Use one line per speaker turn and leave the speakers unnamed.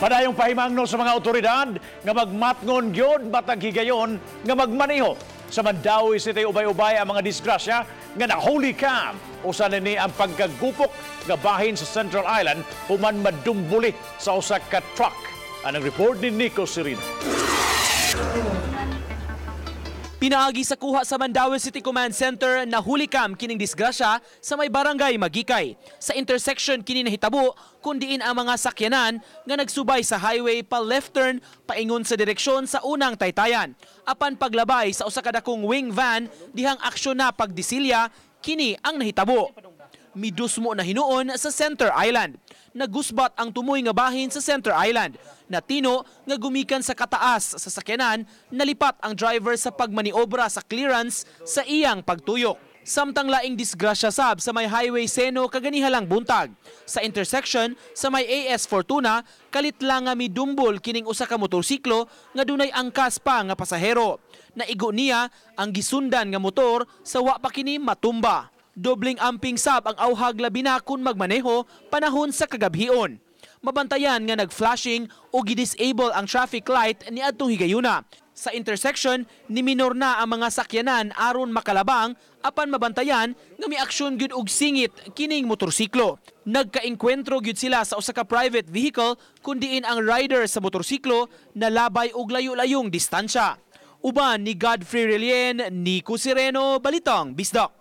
Padayong pahimangno sa mga otoridad nga magmatngon gyud matag higayon nga magmaneho. Sa Mandaue City, ubay-ubay ang mga disgrasya nga nahuli cam. Usa ni ang pagkagupok nga bahin sa Central Island human madumbuli sa usa ka truck. Anang report ni Nico Serino.
Pinaagi sa kuha sa Mandaue City Command Center na hulikam kining disgrasya sa may barangay Magikay. Sa intersection kini nahitabo kun diin ang mga sakyanan nga nagsubay sa highway pa left turn paingon sa direksyon sa unang taytayan. Apan paglabay sa usa ka dakong wing van dihang aksyon na pagdisilya, kini ang nahitabo. Midusmo na hinuon sa Center Island. Nagusbat ang tumoy nga bahin sa Center Island. Natino nga gumikan sa kataas sa sakyanan, nalipat ang driver sa pagmaniobra sa clearance sa iyang pagtuyok. Samtang laing disgrasya sab sa may Highway Seno kaganihalang buntag. Sa intersection sa may AS Fortuna, kalit lang nga midumbol kining usa ka motorsiklo nga dunay angkas pa nga pasahero. Naigo niya ang gisundan nga motor sa wa pa kini matumba. Dobling amping sab ang auhag labi na kung magmaneho panahon sa kagabhion. Mabantayan nga nag-flashing o gi-disable ang traffic light ni adtong higayuna. Sa intersection, ni minor na ang mga sakyanan aron makalabang, apan mabantayan nga miaksyon gyud og singit kining motorsiklo. Nagkaengkwentro gyud sila sa usa ka private vehicle kun diin ang rider sa motorsiklo nalabay og layo-layong distansya. Uban ni Godfrey Relien, Nico Sereno, Balitang Bisdak.